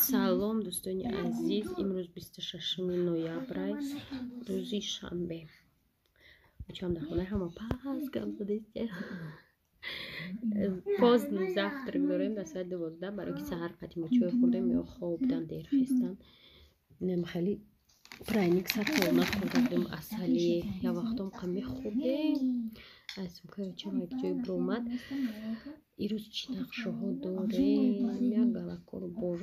Салом, дӯстони азиз. Имрӯз 26 ноябр, рӯзи шанбе. Очам дар хонаи ҳама пас гап задесте. Поздний завтрак дорем дар соати 12, барои ки саҳар қати мо чой хӯрдем ё хоб будан, дер хестан. Инам хеле пряник сатона хӯрда будем, асали я вақтом қа мехӯрдем. Аз сумкаи очам як ҷой биромад. Ирӯз чӣ нақшаҳо дорем? Як галакору бор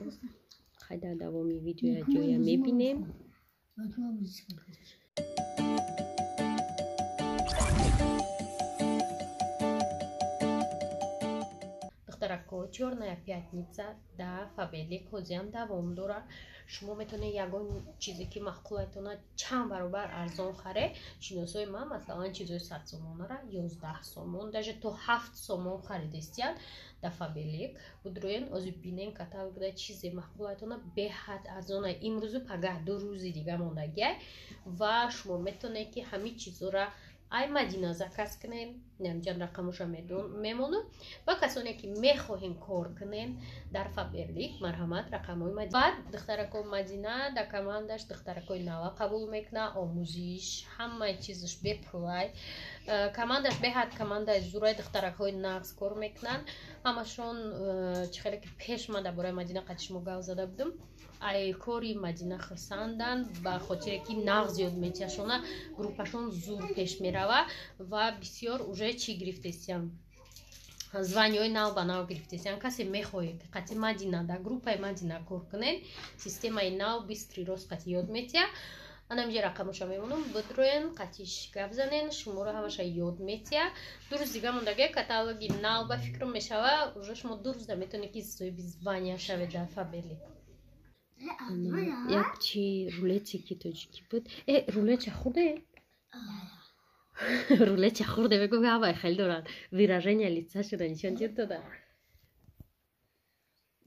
хай дар давоми видео якҷоя мебинем. Духтарако, чёрная пятница да Фаберлик ҳозиам давом дорад. Шумо метавонед ягон чизе ки маъқулайтона чанд баробар арзон харе. Шиносои ман, масалан, чизои 100 сомонара 11 сомон, даже то 7 сомон харидестиянд да Фаберлик. Будроен, ози бинен каталогда чизе маъқулайтона беҳад арзона. Имрӯзу пагаҳ ду рӯзи дига мондагиай ва шумо метавонед ки ҳамин чизора ай Мадина заказ кунем, намҷан рақамоша мемонам. Ва касоне ки мехоҳем кор кунем дар Фаберлик, марҳамат, рақамҳои Мадина. Баъд духтаракои Мадина дар командаш духтаракои нава қабул мекунад, омӯзиш, ҳамаи чизаш бепулай. Командаш беҳад командаи зурай, духтаракҳои нағз кор мекунанд. Ҳамашон чӣ хеле ки пеш ман дар бораи Мадина қати шумо гап зада будам, ай кори Мадина хурсанданд, ба хотире ки нағз ёд метиҳашона, группашон зур пеш мерава ва бисёр уже чӣ гирифтесиян, званиҳои нав ба нав гирифтесиян. Касе мехоҳед қати Мадина дар группаи Мадина кор кунед, системаи нав быстрый рост қати ёд метиҳа. Анамиҷа рақамоша мемонам, бидроен, қатиш гап занен, шуморо ҳамаша ёд метиҳа. Ду рӯз дига мондагия, каталоги нав ба фикрам мешава, уже шумо ду рӯзда метавонед ки соҳиби звания шавед дар Фаберлик. Як чи рулете ки тоҷикӣ буд. Э, рулетча хӯрде? Рулетча хӯрде, мегӯ ҳавай хеле дорад. Выражение лица шуда нишон дид дода.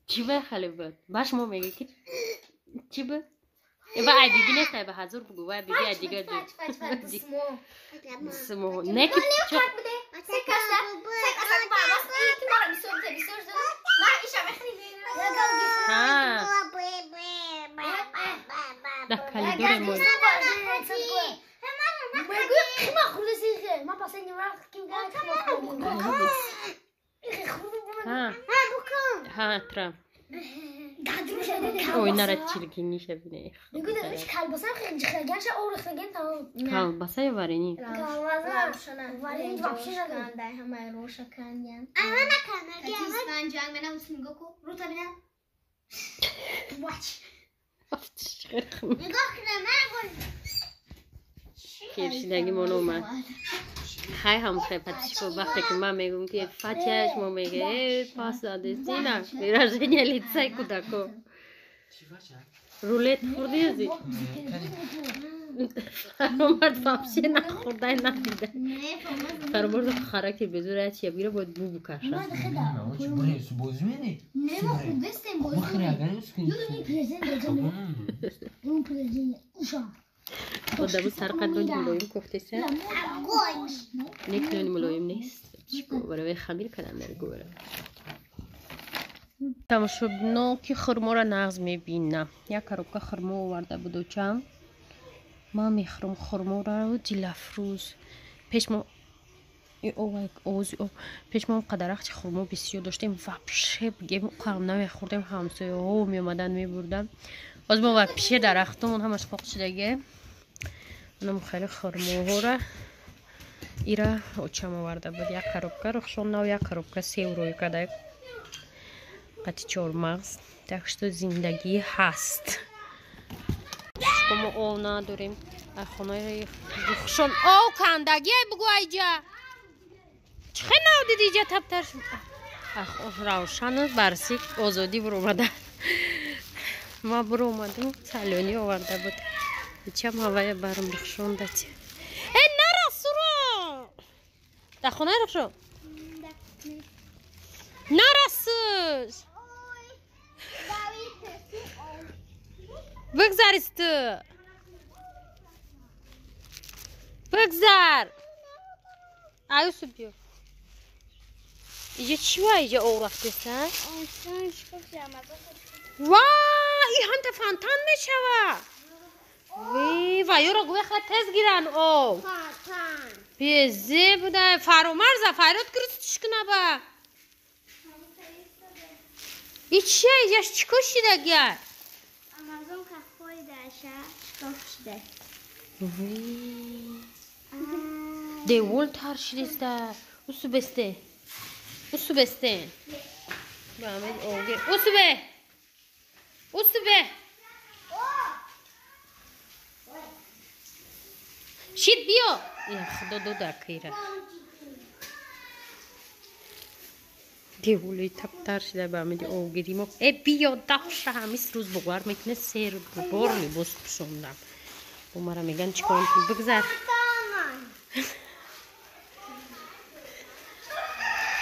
Чӣ ба хеле буд? Ба шумо мегӯ ки чӣ буд? Э, ба ай биби нест, ай ба ҳазур бугӯ, вай биби ай дигар ҷой. Смо. Не ки чо ҳа. Дар коридоре мо. Ҳа. Ҳа, тра. Ойнара чиркиниша бине. Колбаса ё варенье? Киршидагимон омад. Хай ҳамхе патишко, вақте ки ман мегӯм ки фатия, шумо меге э пас задестина выражение лица и кӯдако. Рулет хӯрди ази? Фаромард вообще нахӯрдай, надида. Фаромард характер безура чия бигира, бояд бу букаша. Одаму сарқад нони мулоим кофтеса. Нек нони мулоим нест. Барои хамир кардам дар гӯра. Тамошобино ки хурморо нағз мебинам. Як коробка хурмо оварда буд очам. Ман мехӯрам хурморо дилафрӯз. Пеш мо пеш мо қадарахти хурмо бисёр доштем, вообще бигем қам намехӯрдем, ҳамсояҳо меомаданд мебурданд. Боз мо вообще дарахтомон ҳамаш қоқ шудагӣ. Анам хеле хурмоҳоро ира очам оварда буд. Як коробка рухшон нав, як коробка сев рӯй карда қати чормағз. Так что зиндагӣ ҳаст. Мо ов надорем. Ай хонаи рухшон ов кандагӣ, ай бугӯ айҷа. Чӣ хел нав диди иҷа таптар? Равшану барсик озодӣ буромада. Ма буромадам, салёнӣ оварда буд. Чам ҳавая барм рухшон дати. Э, нарасуро! Дар хонаи рухшон? Нарасуш! Бигзарист ту! Бигзар! Аюсуп биё. Иҷа чӣ ва иҷа ов рафтеса? Ва, и ҳамта фонтан мешава. Ва, ёро гӯя хела тез гиран об. Безе буда. Фаромарза файрод киритиш кунаба. И чия иҷаш чӣ кор шидагия? Амазонка хӯридаша, чикор шида? Девол тар шидиста. Усу бесте. Усу бесте. Усу бе. Усу бе. Шид биё. Я худо дода кира. Деволои таптар шида ба амиди овгиримо. Э биё дафша ҳамис рӯз буғар мекуне сер бор либос пӯшондам. Бо мара меган чӣ кор мекунӣ? Бигзар.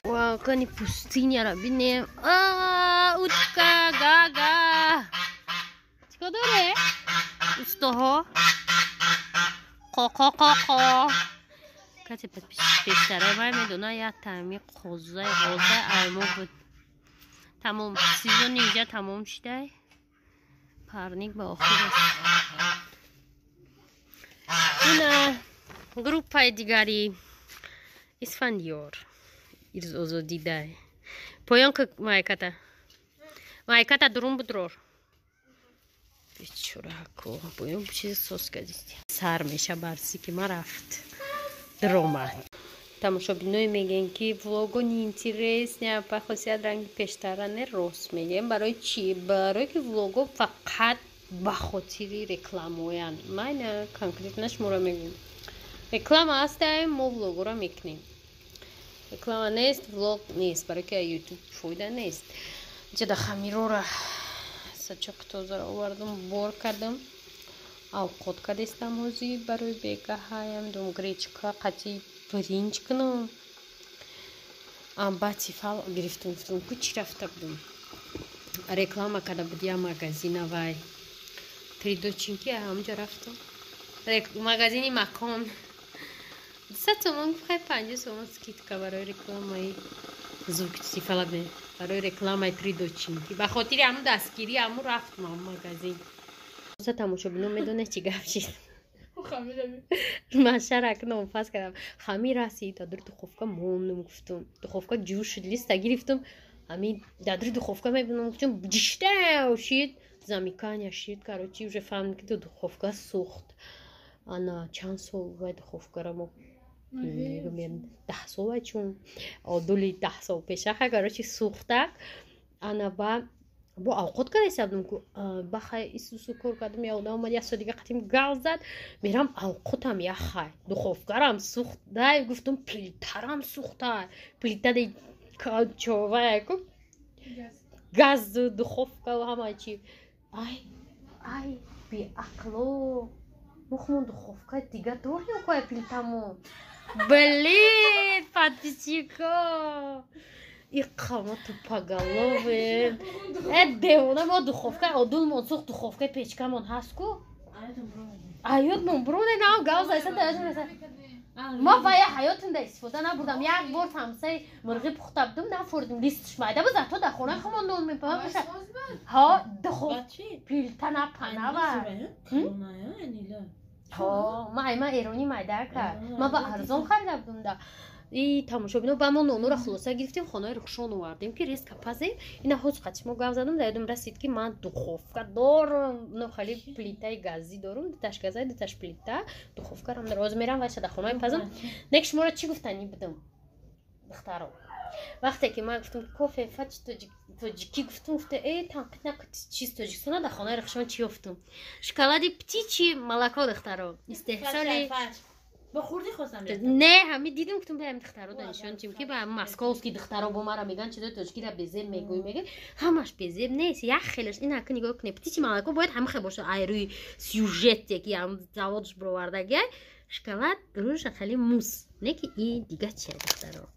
Ва кани пустыняро бинем. А утка гага. Чӣ кор доре? Устоҳо. Қо-қо-қо-қо. Касе пештараи вай медона як таъми қозаи ғозаи аймо буд. Тамом сезони инҷа тамом шидай. Парник ба охир аст. Ина группаи дигари Исфандиёр ирзозодидай. Поён ки майката. Майката дурун будрор. Бечорако, поён чизи сос кадисти. Сар меша барси ки ма рафт. Дромад. Тамошобиное мегӯянд ки влого неинтересне, па хосият ранги пештара не рост мегӯям. Барои чӣ? Барое ки влого фақат ба хотири рекламоянд. Ман ина конкретно шуморо мегӯям. Реклама ҳастаем, мо влогоро мекунем. Реклама нест, влог нест, барое ки ютуб фоида нест. Ҷада хамирора сачоқи тозаро овардам, бор кардам. Авқот кардестам ҳозир барои бегаҳаям дум гречка қати биринҷ кунам. Амба тифал гирифтум, гуфтум ку чӣ рафта будум. Реклама карда буд я магазина вай. Тридочинки ҳамҷа рафтам. Магазини Макон. 200 сомон гуфт, хай 50 сомон скидка барои рекламаи звуки тифала бе. Барои рекламаи Тридочинки. Ба хотири ҳамун дастгирӣ ҳамун рафтум ҳамун магазин. Тамошобино медонед чӣ гап шид? Ман шарак номфас кардам. Хамир расид, дар духовка мондум, гуфтум. Духовка ҷӯш шуд, листа гирифтум. Ҳамин дар духовка мебинам, гуфтум, ҷиштав шид, замикания шид, короче, уже фаҳмидем ки духовка сӯхт. Ана чанд сол вай духовкаро мо мегӯем 10 сол вай чун одули 10 сол пешаха, короче, сӯхтак. Ана ба бо авқот карда будам ку бахай исусу кор кардам, я одам омад, як соат дига қатим гал зад, мерам авқотам яхай, духовкарам сӯхтай, гуфтум плитарам сӯхтай, плита човая ку газу духовка ҳама чи. Ай ай беақло, мухмон духовка дига дорем куя плитамо. Блин, подписчико, иқама тупоголовым. Э девона мо духовка одулмон сӯхт, духовкаи печкамон ҳаст ку. Аёдмон броне нам гав зайса даёдмон. Ма вая ҳаётимда истифода набурдам. Як бор самсаи мурғӣ пухта будум, нафурдим, листш майда буд, зато дар хонаи худмон нон мепазам. Ҳо, духов плита напанава. Ҳо, ма ай ма эронӣ майда кард. Ма ба арзон харида будум да. И тамошобино ба мо нонуро хулоса гирифтем, хонаи Рухшон овардем ки резка пазем. Ина ҳоз қати мо гап задам, дар ёдам расид ки ман духовка дорам, но хали плитаи газӣ дорам, дуташ газа, дуташ плита, духовкарам дорам. Ҳозир мерам вайша дар хонаи пазам. Нек шуморо чӣ гуфтанӣ будам, духтаро? Вақте ки ман гуфтам кофе фач тоҷикӣ гуфтум, гуфта э танқид накун чиз тоҷикистона, дар хонаи Рухшон чӣ ёфтум? Шоколади птичи молоко, духтаро, истеҳсоли не ҳами дидим, гуфтум ба ҳами духтаро да нишон чим ки ба московский духтаро бо мара меган чизои тоҷикиро безеб мегӯй, мегӯй ҳамаш безеб нест, як хелаш. Ина ки нигоҳ кунед, птичи молоко бояд ҳама хел бошад. Ай рӯи сюжете ки ҳам заводш бировардагиай шоколад рӯша хеле мус не ки и дига чия, духтаро,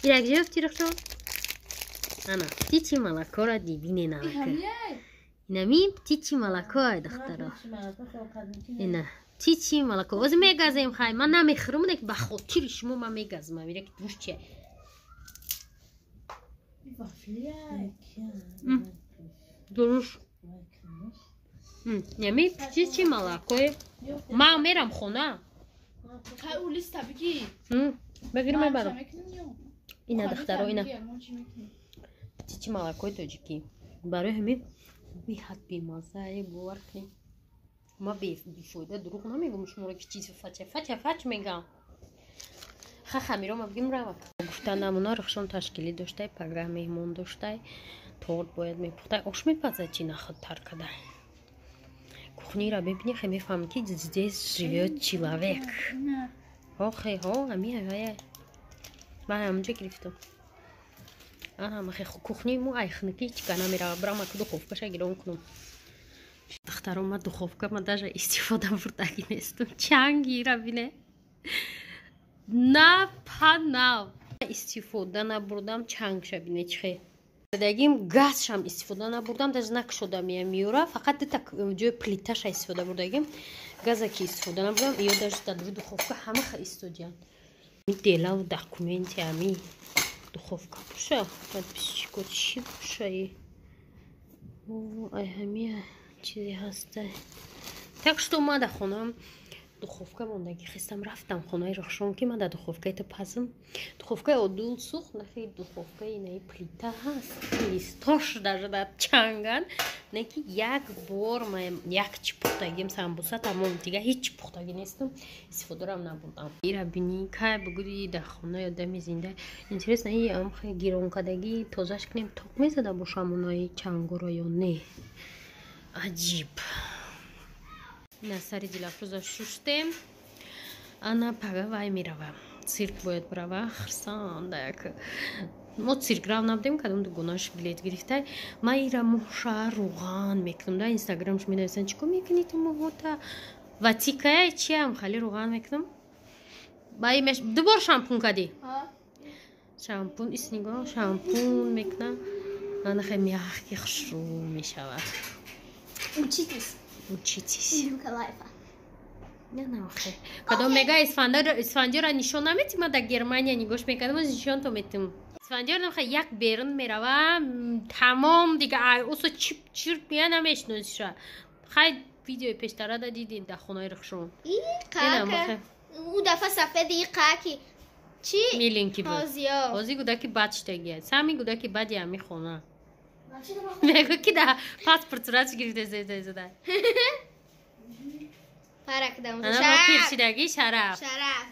ира кҷо ёфти, Рухшон? Ана птичи молокоро дидине намака, инами птичи молоко ай, духтаро, ина птичи молоко. Ҳозир мегазем, хай ман намехӯрам, ки ба хотири шумо ман мегазм, амира ки душ чия. Дуруш. Ями птичье молоко. Ма мерам хона. Хай улиста бигӣ. Бигир, мебарам. Ина, духтаро, ина. Птичье молоко тоҷикӣ. Барои ҳамин беҳад бемаззае, бовар кунед. Ма бефоида дурӯғ намегӯм шуморо, ки чизи фача фача фач мегам. Ха, хамирома бигим, рава. Гуфта намуна рухшон ташкилӣ доштай, пага меҳмон доштай, торт бояд мепухтай, ош мепазад, чи нахуд тар када. Кухнира бибини, хе мефаҳмӣ, ки здесь живёт человек. Охе, ҳо, ами ая. Ман ҳамонҷо гирифтам. Аҳа, кухняи мо айхнакӣ ҳеҷ ка намерава. Брама ку духовкаша гирон кунам. Духтаро, ма духовка ма даже истифода бурдагӣ нестам. Чангира бине. На па нав. Истифода набурдам, чангша бине чихе. Дагим газшам истифода набурдам, даже накушодам я миёра, фақат дита ҷои плиташа истифода бурдагим. Газа ки истифода набурдам, ё даже дар духовка ҳамаха истодиянд. Делаву документи ами духовка буша, подписчико, чӣ бушаи? Ай, ҳамия чизе ҳаста. Так что ма дар хонаам духовка мондагӣ хестам, рафтам хонаи Рахшон, ки ман дар духовкаи ту пазм. Духовкаи одул сӯхт, нахи духовкаи инаи плита ҳаст, листош даже дар чанган, не ки як бор ма як чи пухтагим, самбуса, тамом, дига ҳеҷ чи пухтагӣ нестам, истифодарам набурдам. Ира бинӣ, кай бугӯди дар хонаи одами зинда. Интересно, и амхе гиронкадагӣ тозаш кунем, ток мезада бошам онаи чангоро ё не? Аҷиб. На сари Дилафрӯза шуштем. Ана пага вай мерава, цирк бояд барава. Хирсанда як мо цирк рав набудем, кадом дугонаш билет гирифтай. Ма ира мӯша руған мекунам. Да инстаграмш менависанд: «Чӣ кор мекунӣ ту мӯҳота?» Ватикая чиам хали руған мекунам. Дубор шампун кадӣ, шампун ис, нигоҳ, шампун мекунам, ана хе мягкий, хушрӯ мешавад. Учитесь. Учитесь. Лайфа. Кадом мега: «Исфандиёра нишон наметӣ?» Ма дар Германия нигоҳш мекардам, нишон то метим. Исфандиёр як берун мерава, тамом, дига усо чип чирп мия, намешиносиша. Хай, видеои пештара да дидин дар хонаи Рухшон. Ӯ дафа сафеди қаки чӣ? Миленький буд, ҳози гудаки бад шудагия, сами гудаки бади ҳами хона. Мегӯ, ки да паспорт суратш гирифта зада. Пиршидагӣ, шараф. Шараф.